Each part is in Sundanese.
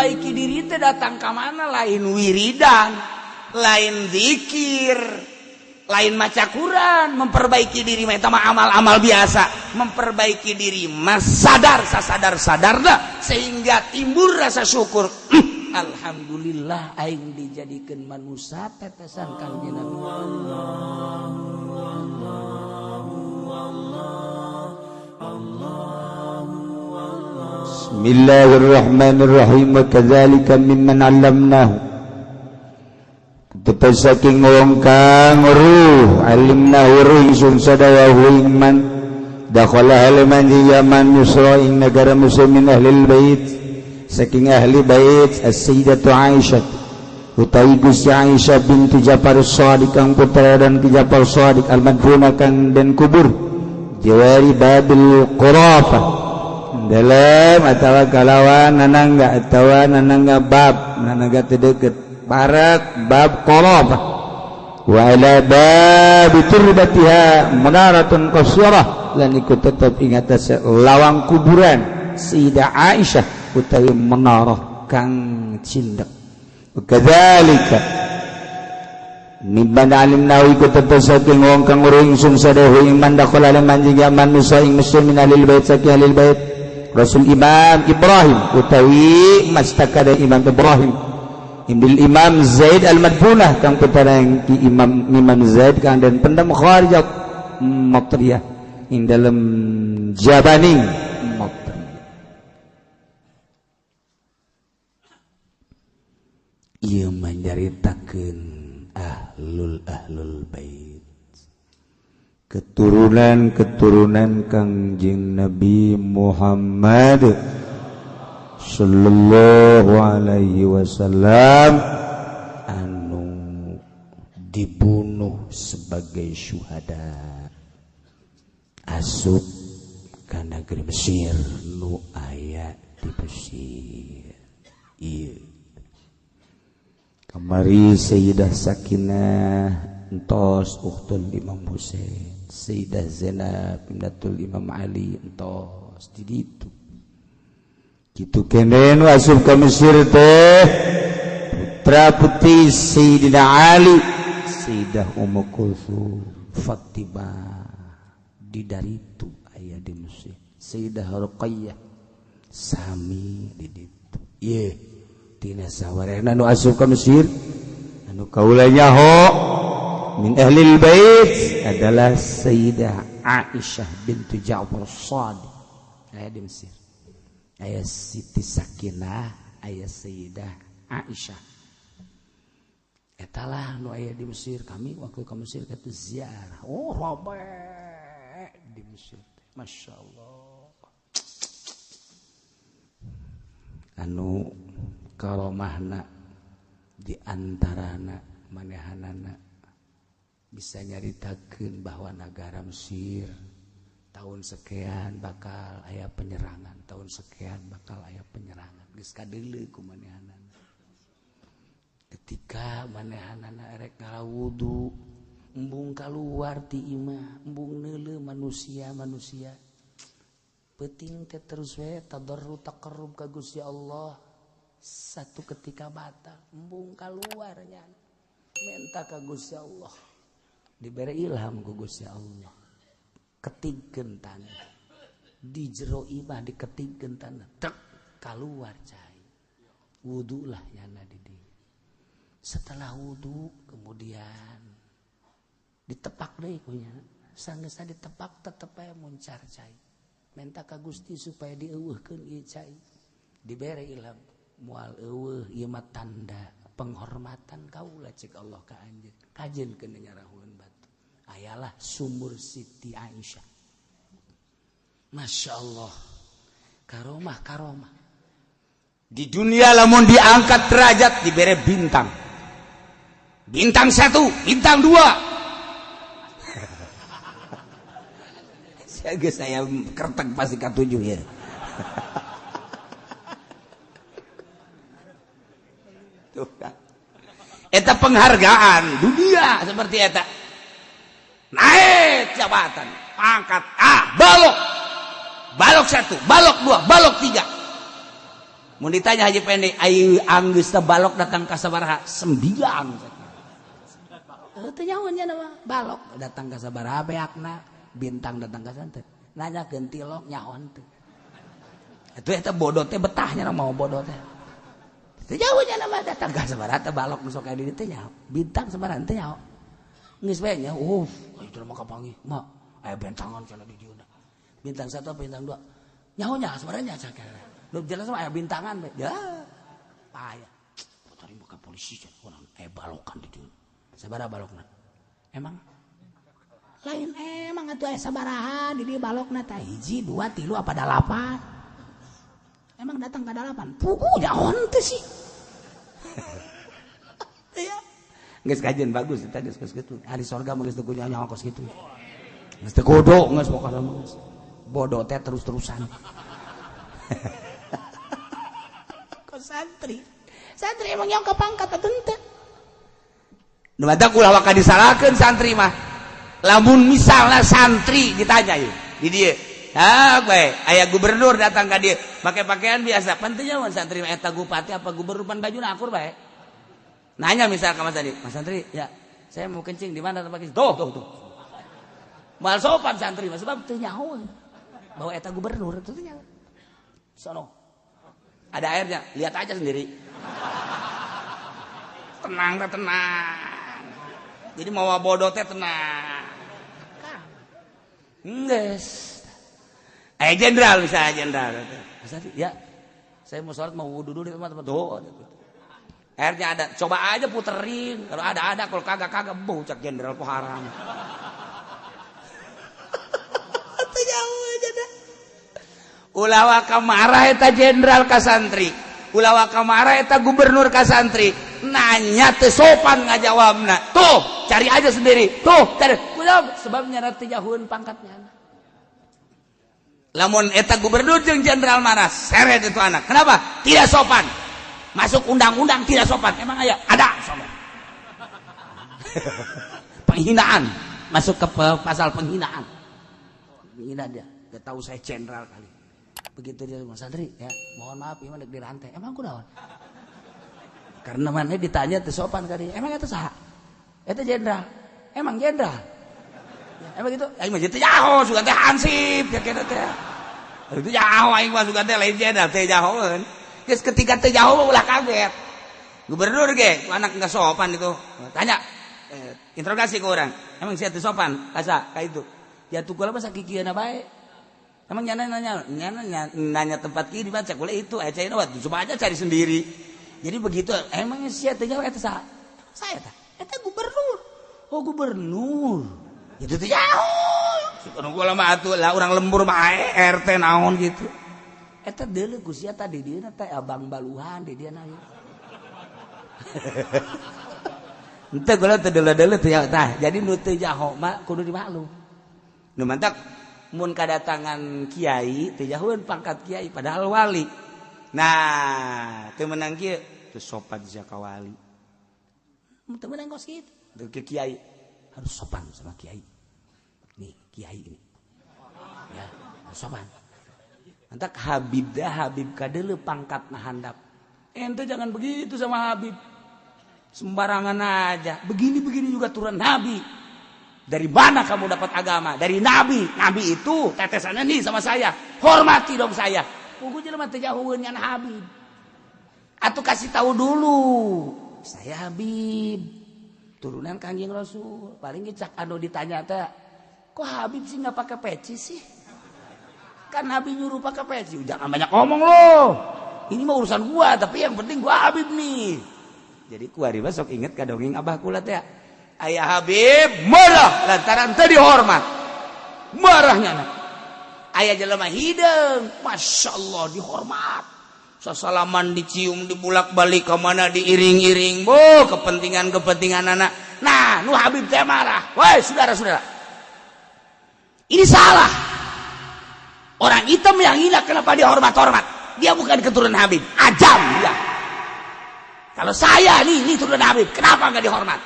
Memperbaiki diri teh datang ka mana? Lain wiridan, lain zikir, lain maca Quran. Memperbaiki diri mah eta mah amal-amal biasa. Memperbaiki diri mah sadar, sasadar sadarna sehingga timbul rasa syukur. Alhamdulillah aing dijadikan manusia tetesan Kangjeng Nabi. Bismillahirrahmanirrahim. Wa kadzalika mimman 'allamnahu, tetep saking wong kang ruh alimna weruh ingsun sadaya ing man dakhala halaman di Yaman Misra ing negara muslimin ahlil bait, saking ahli bait, as-sayyidatu Aisyah utawi Gusti Aisyah binti Ja'far Shadiq kang putra dan Ki Ja'far Shadiq al-madfuna kang den kubur jawari babil Qurafah dalam atawa kalawan nanangga atawa nanangga bab nanangga teu deukeut barat bab Qurafah wa ala bab turbatiha munaratun qasirah, lan iku tetep ing atas lawang kuburan Sayyidah Aisyah utawi menara kang cindek. Kadzalika mimman alimna iku tetep saking wong kang weruh ingsun sadaya ing man dakhala lan manjing man Musa ing muslimin ahlil bait saking ahlil bait Rasul Imam Ibrahim utawi mastakada Imam Ibrahim Imbil Imam Zaid al-Madfunah kang putra ki Imam Imam Zaid kang den pendem kharijat Matriyah ing dalem jabani Matriyah. Ieu manyaritakeun ahlul bait, keturunan-keturunan Kangjeng Nabi Muhammad sallallahu alaihi wasallam anu dibunuh sebagai syuhada asup ka negeri Mesir nu aya di Mesir. Ieu kamari Sayyidah Sakinah entos ukhtul Imam Husain, Sayyidah Zainab ibnatul Imam Ali entos di ditu. Kitu kene nu asup ka Mesir teh putra putri Sayyidina Ali, Sayyidah Ummu Kulsum, Fatimah di daritu aya di Mesir, Sayyidah Ruqayyah sami di ditu. Ieu tina sawarehna nu asup ka Mesir anu kaula nyaho min ahlil bait adalah Sayyidah Aisyah bintu Ja'far Shadiq aya di Mesir, aya Siti Sakinah, aya Sayyidah Aisyah. Etalah nu aya di Mesir. Kami waktu ke Mesir kata ziarah, oh rame di Mesir, Masya Allah. Anu karomahna di antarana manehanana bisa nyaritakeun bahwa negara Mesir tahun sekian bakal aya penyerangan, tahun sekian bakal aya penyerangan. Geus kadeuleu ku manehanana. Ketika manehanana erek ngawudu, embung kaluar ti imah, embung neuleuh manusia-manusia. Peuting teh terus we tadarru taqarrub ka Gusti Allah. Satu ketika batal, embung kaluar nya. Menta ka Gusti Allah. Dibere ilham ku Gusti Allah. Ketigkeun tanah. Di jero imah diketigkeun tanah. Tek kaluar cai. Wudulah nyana di dieu. Setelah wudu kemudian ditepak deui ku nya. Sanggeusna ditepak tetep aya muncar cai. Menta ka Gusti supaya dieuweuhkeun ieu cai. Dibere ilham moal eueuh ieu mah tanda penghormatan kaula cek Allah ka anjeun. Kajeunkeun nyarahueun batu. Ayalah sumur Siti Aisyah. Masya Allah. Karomah karomah. Di dunia lamun diangkat derajat dibere bintang. Bintang 1, bintang 2. Saya kertek pasti K7 ya. Tuh kan. Eta penghargaan dunia seperti eta. Naik jabatan, pangkat A, balok. Balok 1, balok 2, balok 3. Mun ditanya Haji Pendi, ayo anggeus teh balok datang ka sabaraha? 9. Teu nyaho nya mah balok datang ka sabaraha beakna, bintang datang ka santet. Nanyakeun tilok nyaho teu. Atuh eta bodoh teh betahnya mau bodoh teh. Teu jauh nya mah datang ka sabaraha teh balok nu sok aya di dieu teh nyaho. Bintang sabaraha teh nyaho. Geus bae nya, itu mah kapanggih. Mak, aya bentangan cenah di dieu. Bintang 1 apa bintang 2? Nyaho nya sebenarnya cakera. Lu jelas mah aya bintangan bae. Ya. Payah. Tadi buka polisi cenah urang aya balokan di dieu. Sabaraha balokna? Emang lain emang atuh aya sabaraha di dieu balokna tah 1 2 3 apa 8. Emang datang ka 8. Puguh nyaho teu sih. Ya. Geus kajian bagus eta geus kitu. Ahli sorga mah geus teu kudu nyaho kos kitu. Geus teu kudu geus pokona mah geus. Bodoh teh terus-terusan. Kok santri? Santri emang yang kepangkat atau henteu? Nu matak ulah waka disalahkeun santri mah. Lamun misalnya santri ditanya ieu di dieu. Ha bae, aya gubernur datang ka dieu, make pakaian biasa. Pentingnya mun santri mah eta bupati apa gubernur pan bajuna akur bae. Nanya misal ka Mas Santri, "Mas Santri, ya, saya mau kencing di mana tempat kencing?" Tuh, tuh, tuh. Mal sopan santri mah sebab teu nyaho bahwa eta gubernur itu teu nyaho. Sono. Ada airnya, lihat aja sendiri. Tenang, tenang. Jadi mau bodoh teh tenang. Geus. Jenderal misalnya jenderal. Mas Santri, ya, saya mau sholat mau wudu dulu di tempat-tempat. Tuh. Airnya ada, coba aja puterin. Kalau ada, kalau kagak kagak, bocak jenderal kok haram. Teu jauh aja dah. Ulah waka marah eta jenderal ka santri. Ulah waka marah eta gubernur ka santri. Nanya teu sopan ngajawabna. Tuh, cari aja sendiri. Tuh, cari. Kunaon? Sebabnya teu jauheun pangkatnya. Lamun eta gubernur jeung jenderal marah, seret itu anak. Kenapa? Tidak sopan. Masuk undang-undang tidak sopan. Emang aya? Ada sopan. Penghinaan. Masuk ke pasal penghinaan. Menghina dia. Gak tahu saya jenderal kali. Begitu dia Mas Santri, ya, mohon maaf ieu mah dek dirantai. Emang kunaon? Karena mana ditanya teu sopan kali. Emang eta saha? Eta jenderal. Emang jenderal? Ya, emang gitu? Aing mah teu nyaho, sugan teh hansip ya kena teh. Itu nyaho aing mah sugan teh lain jenderal teh nyahoeun. Geus ketika teu nyaho ulah kaget. Gubernur ge, anak enggak sopan itu. Tanya, interogasi ke orang. Emang sia teu sopan? Kasa ka itu. Ya tuh kula mah sakikieuna bae. Emang nyana nanya, nyana nanya tempat kieu dibaca kula itu, aya cai coba aja cari sendiri. Jadi begitu, emang sia teu nyaho eta saha? Saya tah. Eta gubernur. Oh gubernur. Itu teu nyaho. Suka gua mah atuh lah urang lembur mah RT naon gitu. Eta deuleu ku sia tadi dieu teh abang baluhan di dieu na. Henteu kula teu deuleu-deuleu teu tah. Jadi nu teu nyaho mah kudu dimaklum. Nu mantak mun kadatangan kiai teu jauheun pangkat kiai padahal wali. Nah, teu meunang kieu teu sopan sia ka wali. Teu meunang kos kitu. Teu ke kiai harus sopan sama kiai. Nih, kiai ini. Ya, harus sopan. Mantak Habib dah Habib kadeuleu pangkatna handap. Ente jangan begitu sama Habib. Sembarangan aja. Begini-begini juga turun Nabi. Dari mana kamu dapat agama? Dari Nabi. Nabi itu tetesannya nih sama saya. Hormati dong saya. Pugu jelema teu jauheun ngan Habib. Atau kasih tahu dulu. Saya Habib. Turunan Kangjeng Rasul. Paling cak anu ditanya teh, kok Habib sih nggak pakai peci sih? Kan Nabi nyuruh pakai peci. Jangan banyak ngomong loh. Ini mah urusan gua, tapi yang penting gua Habib nih. Jadi kuari mah sok inget ka dongeng abah kula teh. Ayah Habib marah lantaran teu dihormat. Marahnya na. Ayah jelema hideung, Masya Allah dihormat. Sasalaman dicium dibulak-balik ke mana diiring-iring. Boh, kepentingan-kepentingan anak. Nah, nu Habib teh marah. Woi, saudara-saudara. Ini salah. Orang hitam yang hina kenapa dihormat-hormat? Dia bukan keturunan Habib, ajam dia. Kalau saya nih, ini turunan Habib, kenapa nggak dihormat?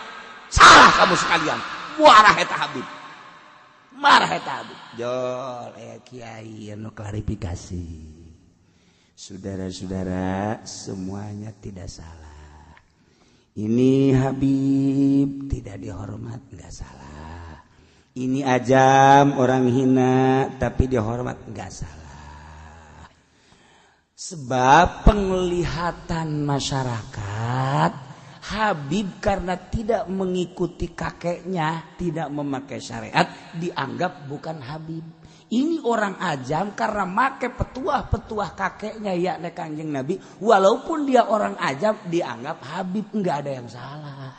Salah kamu sekalian. Marah eta Habib. Marah eta Habib. Jol, kiai anu klarifikasi. Saudara-saudara, semuanya tidak salah. Ini Habib tidak dihormat, nggak salah. Ini ajam orang hina tapi dihormat, nggak salah. Sebab penglihatan masyarakat Habib karena tidak mengikuti kakeknya, tidak memakai syariat, dianggap bukan Habib. Ini orang ajam karena make petuah-petuah kakeknya yakni Kanjeng Nabi, walaupun dia orang ajam dianggap Habib, nggak ada yang salah.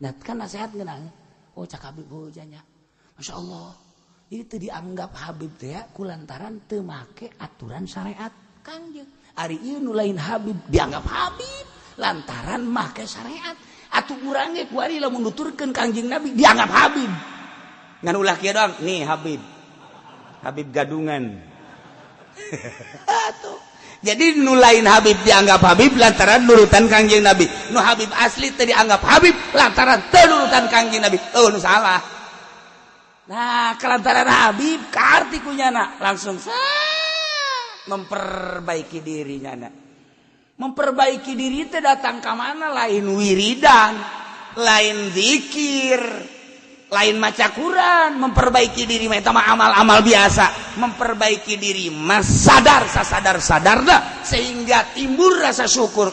Nah kan nasihat ngenang, oh cak Habib hujanya, Masya Allah. Ini tuh dianggap Habib teh ya, kulantaran teu make aturan syariat Kanjeng. Ari ieu nu lain Habib dianggap Habib lantaran make syariat. Atuh urang ge kuari lamun nuturkeun Kanjeng Nabi dianggap Habib. Ngan ulah kieu doang, nih Habib. Habib gadungan. Atuh. Jadi nu lain Habib dianggap Habib lantaran nurutan Kanjeng Nabi. Nu Habib asli teu dianggap Habib lantaran teu nurutan Kanjeng Nabi. Oh, nu salah. Nah, kelantaran Habib kaarti kunyana langsung memperbaiki dirinya. Nak. Memperbaiki diri teh datang ka mana, lain wiridan, lain zikir, lain maca Quran. Memperbaiki diri mah eta mah amal-amal biasa. Memperbaiki diri mah sadar sasadar sadarna sehingga timbul rasa syukur.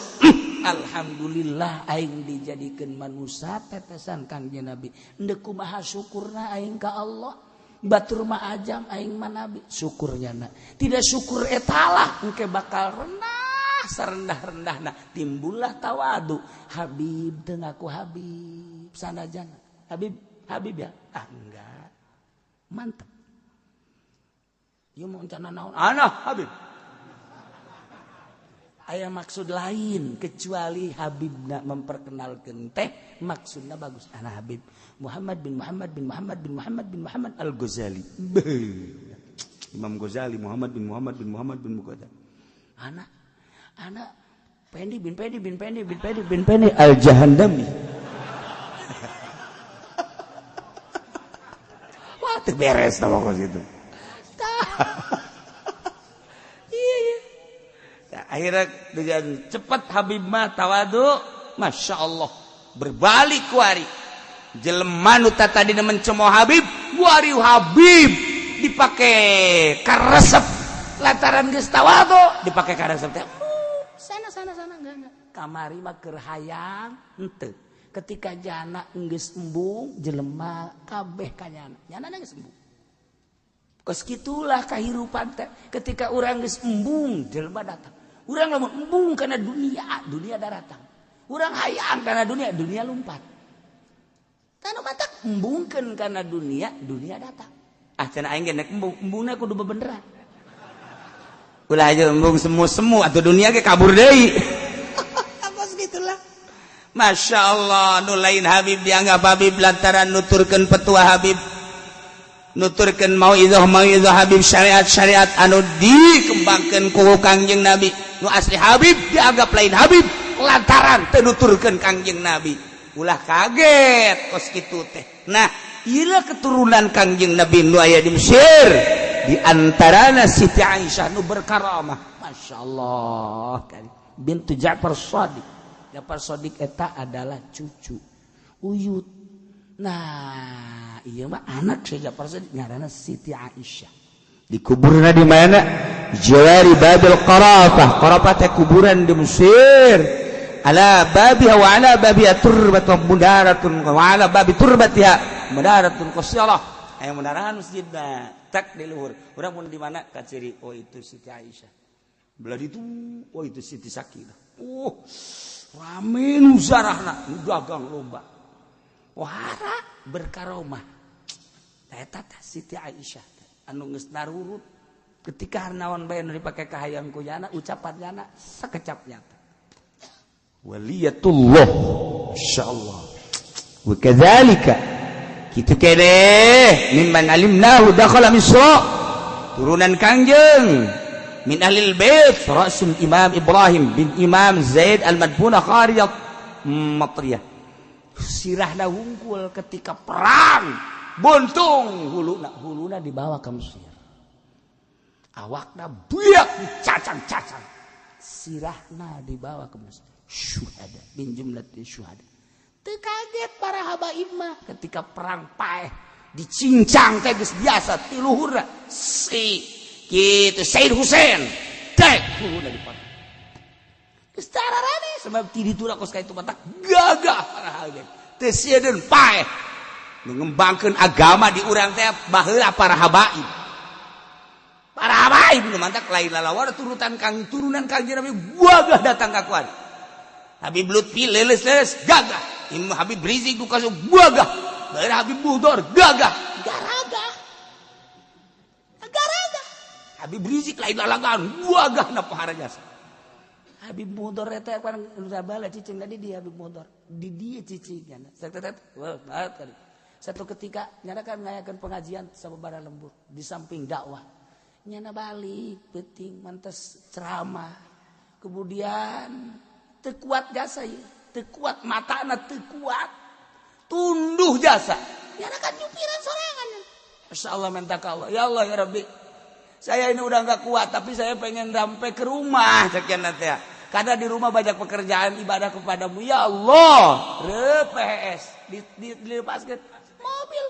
Alhamdulillah aing dijadikeun manusia tetesan Kangjeng Nabi. Endek kumaha syukurna aing ka Allah. Batur mah ajam aing mah nabi. Syukurnya na. Tidak syukur etalah engke bakal rendah serendah-rendahna. Timbullah tawadu. Habib teu ngaku Habib sanajan. Habib Habib ya? Ah enggak. Mantap. Ieu mau rencana naon? Ana Habib. Aya maksud lain kecuali Habibna memperkenalkan teh maksudna bagus. Ana Habib Muhammad bin Muhammad bin Muhammad bin Muhammad bin Muhammad Al-Ghazali. Imam Ghazali Muhammad bin Muhammad bin Muhammad bin Muhammad. Ana ana Pendi bin Pendi bin Pendi bin Pendi bin Pendi Al-Jahandami. Wah, teu beres tah pokok situ. Iya iya. Nah, akhirnya dengan cepat Habib mah tawadu, Masya Allah, berbalik kuari. Jelema nu tadina mencemooh Habib, kuari Habib dipake karesep lantaran geus tawadu dipake karesep teh. Sana sana sana enggak. Kamari mah keur hayang henteu. Ketika jana geus embung jelema kabeh ka nyana. Nyana geus embung. Kos kitulah kahirupan teh. Ketika urang geus embung jelema datang. Urang lamun embung kana dunia, dunia datang. Urang hayang kana dunia, dunia lumpat. Tanu matak embungkeun kana dunia, dunia datang. Ah cenah aing ge nek embung, embungna kudu bebeneran. Ulah aja embung semu-semu atuh dunia ge kabur deui. Kos gitulah. Masya Allah, nu lain Habib dianggap Habib lantaran nuturkeun petua Habib, nuturkeun mauidhoh Habib, syariat-syariat anu dikembangkeun ku Kangjeng Nabi. Nu asli Habib dianggap lain Habib lantaran teu nuturkeun Kangjeng Nabi. Ulah kaget kos kitu teh. Nah, ieu keturunan Kangjeng Nabi nu aya di Mesir, di antarana Siti Aisyah nu berkaramah. Masya Allah, bintu Ja'far Shadiq. Ja'far Shadiq eta adalah cucu uyut. Nah, iya mah anak si Ja'far Shadiq ngaranna Siti Aisyah. Dikuburna di mana? Jawari Babil Qarafah. Qarafah teh kuburan di Mesir. Ala babiha wa ala babiha turbatun mudaratun wa ala babi turbatiha mudaratun qasirah. Aya munarahan masjidna tak di luhur. Urang mun di mana ka ciri, oh itu Siti Aisyah. Belah ditu, oh itu Siti Sakinah. Oh, rame nu zarahna, nu dagang lomba. Wahara berkaromah. Eta teh Siti Aisyah anu geus narurut ketika naon bae nu dipake kahayang ku nyana, ucapan nyana sakecap nyata. Waliyatullah, insyaallah. Wa kadzalika kitu keneh mimman alimnahu dakhala Misra, turunan Kangjeng min ahlil bait rasul Imam Ibrahim bin Imam Zaid al-Madfuna kharijat Matriyah. Sirahna hungkul ketika perang buntung huluna, huluna dibawa ke Mesir. Awakna buyak dicacang-cacang. Sirahna dibawa ke masjid. Syuhada bin jumlatil syuhada. Teu kaget para habaib mah ketika perang paeh dicincang teh geus biasa ti luhurna si kitu Said Husain teh luhurna dipotong. Geus tararane sebab ti ditu kos ka itu matak gagah para habaib. Teu sieun paeh mengembangkeun agama di urang teh baheula para habaib. Para habaib nu mantak lain lalawar turutan kang turunan Kangjeng Nabi gagah datang ka kuari. Habib Lutfi leles-leles gagah. Imam Habib Rizik du kasih gagah. Daerah Habib Muhdor gagah. Garaga. Garaga. Habib Rizik lain lalagan gagah na pahara jasa. Habib Muhdor eta kan bala cicing tadi di Habib Muhdor. Di dia cicingnya. Satu ketika nyana kan ngayakeun pengajian sababaraha lembur di samping dakwah. Nyana balik peuting mantes ceramah. Kemudian teu kuat jasa ieu, teu kuat matana teu kuat. Tunduh jasa. Nyana kan nyupiran sorangan. Masya Allah minta ka Allah. Ya Allah ya Rabbi. Saya ini udah nggak kuat tapi saya pengen sampai ke rumah sekian nanti ya. Karena di rumah banyak pekerjaan ibadah kepadamu ya Allah. RPS dilepaskan mobil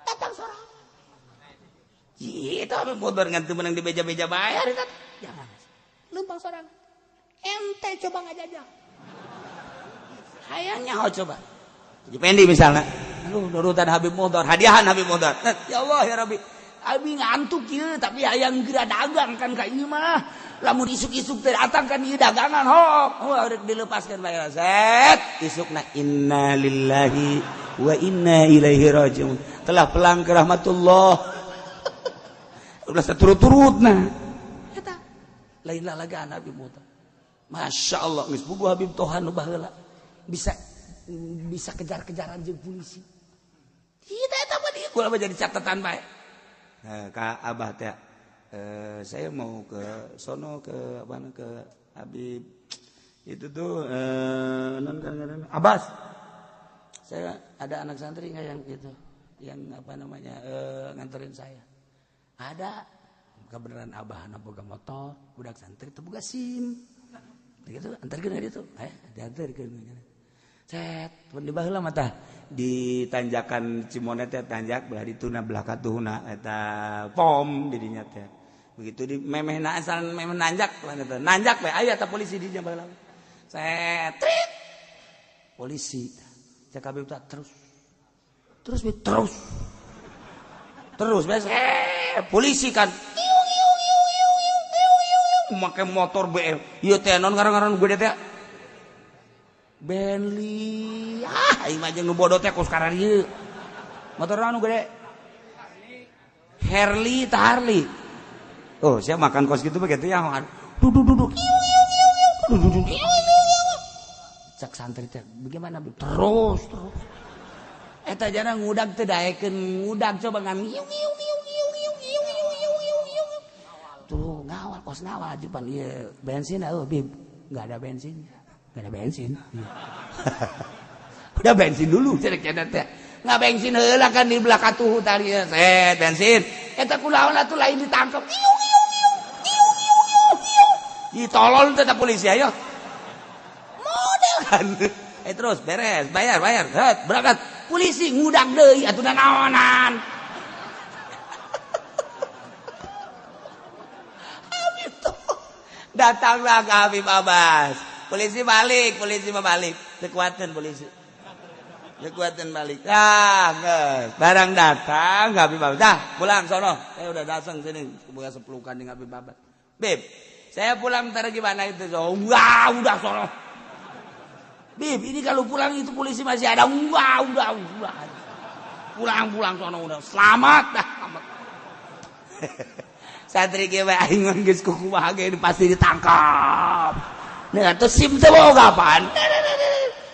datang sorangan. Itu apa motor ngantu menang di beja-beja bayar itu. Jangan. Lempang sorangan. Ente coba ngajajah. Hayangnya oh coba. Pendi misalnya. Aduh nurutan Habib Muhdor, hadiahan Habib Muhdor. Ya Allah ya Rabbi. Abi ngantuk ieu tapi hayang geura dagang kan ka ieu mah. Lamun isuk-isuk teh datang kan ieu dagangan hok. Oh rek dilepaskeun bae. Set isukna inna lillahi wa inna ilaihi rajiun. Telah pulang ke rahmatullah. Udah seturut-turutna. Eta lain lalagaan Habib Muhdor. Masya Allah geus bugu Habib Tohan nu baheula. Bisa bisa kejar-kejaran jeung polisi. Kita eta mah dieu kula mah jadi catatan bae. Ka Abah teh saya mau ke sono ke apa ke Habib itu tuh non kan Abbas. Saya ada anak santri nggak yang itu yang apa namanya nganterin saya. Ada kebenaran Abah na boga motor, budak santri teu boga SIM. Gitu antarkeun ka ditu. Diantarkeun. Set, pun di baheula mah tah di tanjakan Cimonet teh tanjak belah dituna belah katuhna eta pom di dinya teh. Begitu di memeh asal memeh nanjak lah eta. Nanjak we aya tah polisi di dinya baheula. Set, trit. Polisi. Cek Habib tah terus. Terus we terus. Terus beres polisi kan. Make motor BM. Ieu teh non ngaran-ngaran gede teh. Bentley. Ah, aing mah jeung nu bodoh teh kos karar ieu. Motor anu gede? Harley tah Harley. Oh, saya makan kos gitu begitu ya. Duduk duduk. Duduk duduk. Cak santri teh bagaimana? Terus terus. Eta jana ngudag teh daekeun ngudag coba ngan iu iu iu iu iu iu iu iu iu. Tuh ngawal kos ngawal depan ieu bensin eueuh Bib. Enggak ada bensin. Enggak ada bensin. Udah bensin dulu cerek teh. Nggak bensin heula kan di belakang tuh tadi set bensin. Eta kunaon atuh lain ditangkep. Iu iu iu iu iu iu iu. Ditolol teh polisi ayo. Model kan. Terus beres, bayar, bayar. Het, berangkat. Polisi ngudag deui atuh naonan. Habib tuh. Datanglah ke Habib Abbas. Polisi balik, polisi mah balik. Kekuatan polisi. Kekuatan balik. Ah, geus. Barang datang ke Habib Abbas. Dah, pulang sono. Saya udah datang sini, buka sepelukan dengan Habib Abbas. Bib, saya pulang ntar gimana itu? So, wah, udah sono. Bib, ini kalau pulang itu polisi masih ada. Wah, udah. Pulang-pulang sono udah. Selamat dah, selamat. Santri ge we aing geus kukumaha ge pasti ditangkap. Nah, atuh SIM teh boga apaan?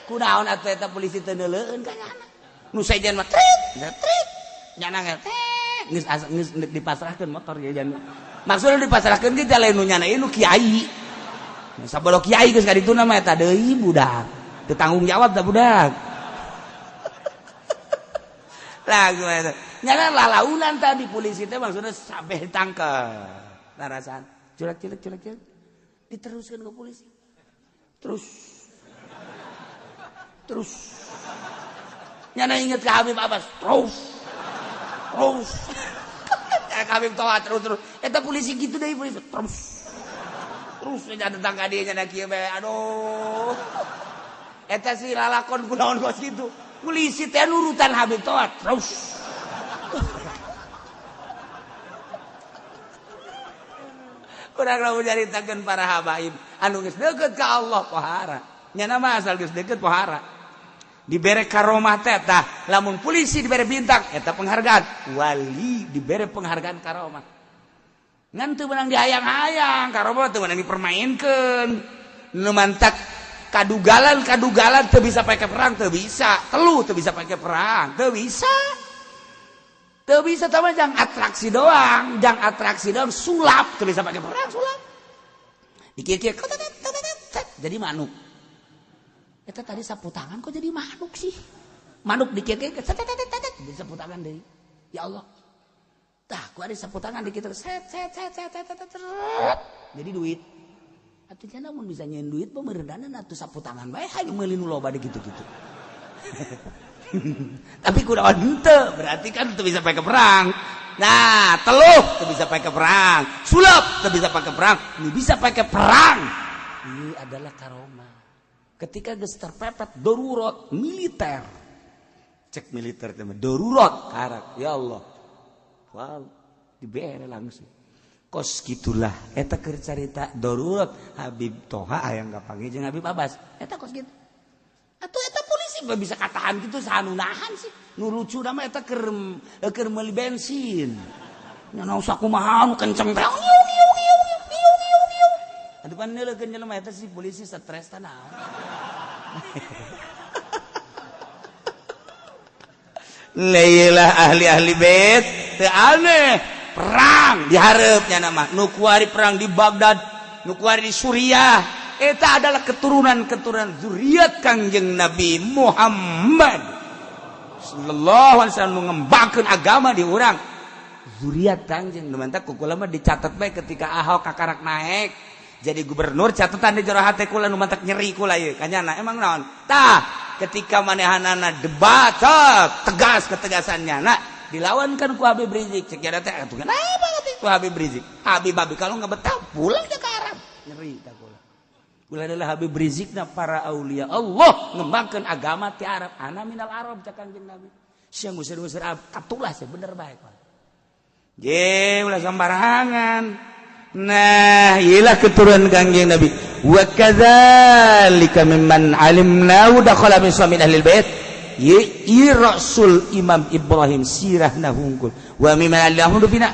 Kunaon atuh eta polisi teu neuleueun ka nyana. Nu sejen mah trit, trit. Nyana ge teh geus geus dipasrahkeun motor ye jan. Maksudna dipasrahkeun ge lain nu nyana ieu nu kiai. Sabodo kiai geus ka dituna mah eta deui budak. Teu tanggung jawab tah budak. Lah gimana? Nyana lalaunan tadi polisi teh maksudna sampai ditangkep. Narasan culek culek culek culek. Diteruskan ke polisi. Terus. Terus. Nyana inget ke Habib Abbas. Terus. Terus. Habib Toha terus terus. Eta polisi gitu deh polisi. Terus. Terus nya datang ka dieu nya kieu bae. Aduh. Eta si lalakon kunaon kos kitu. Polisi teh nurutan Habib Toha terus. Kurang lamun nyaritakeun para habaib anu geus deukeut ka Allah pohara. Nya mah asal geus deukeut pohara. Dibere karomah teh tah, lamun polisi dibere bintang eta penghargaan, wali dibere penghargaan karomah. Ngan teu meunang dihayang-hayang, karomah teu meunang dipermainkeun. Nu mantak kadugalan-kadugalan teu bisa pake perang, teu bisa. Telu teu bisa pake perang, teu bisa. Teu bisa tama jang atraksi doang, jang atraksi doang sulap teu bisa pake perang sulap. Dikieu-kieu jadi manuk. Eta tadi sapu tangan kok jadi manuk sih? Manuk dikieu-kieu jadi sapu tangan deui. Ya Allah. Tah, ku ada sapu tangan dikieu set set set set set jadi duit. Atuh cenah mun bisa nyeun duit pemerendanan atuh sapu tangan bae hayu meuli nu loba gitu-gitu. Tapi kunaon henteu, berarti kan teu bisa pakai perang. Nah, teluh teu bisa pakai perang, sulap teu bisa pakai perang, nu bisa pakai perang. Ini adalah karomah. Ketika geus terpepet darurat militer. Cek militer teh darurat karak, ya Allah. Wow, dibere langsung. Kos gitulah eta keur carita darurat Habib Toha hayang kapanggih jeung Habib Abbas. Eta kos gitu. Atuh eta polisi bisa katahan gitu saha nu nahan sih. Nu lucu nama eta keur meuli bensin. Nya naon sakumaha nu kenceng teh. Atuh pan neuleukeun jelema eta si polisi stres tah naon. Leulah ahli-ahli bait teu aneh perang dihareupnya nama nu kuari perang di Baghdad, nu kuari di Suriah. Eta adalah keturunan-keturunan zuriat Kangjeng Nabi Muhammad sallallahu alaihi wasallam mengembangkan agama di urang. Zuriat Kangjeng nu mantak ku kula mah dicatat bae ketika Ahok kakarak naik jadi gubernur, catatan di jero hate kula nu mantak nyeri kula ieu kanyana emang naon. Tah ketika manehanana debat tegas ketegasannya nah dilawankan ku Habib Rizik cek teh atuh kenapa ku Habib Rizik. Habib Habib kalau nggak betah pulang ke Arab. Nyeri tah kula. Kula adalah Habib Rizik na para aulia Allah ngembangkan agama ti Arab. Ana minal Arab cak Kangjeng Nabi. Sia ngusir-ngusir Arab katulah sia bener bae. Je ulah sembarangan. Nah, iyalah keturunan Kangjeng Nabi. Wa kadzalika mimman alimna dakhala min suami ahli bait. Ye Rasul Imam Ibrahim sirahna hungkul. Wa mimman allahu bina.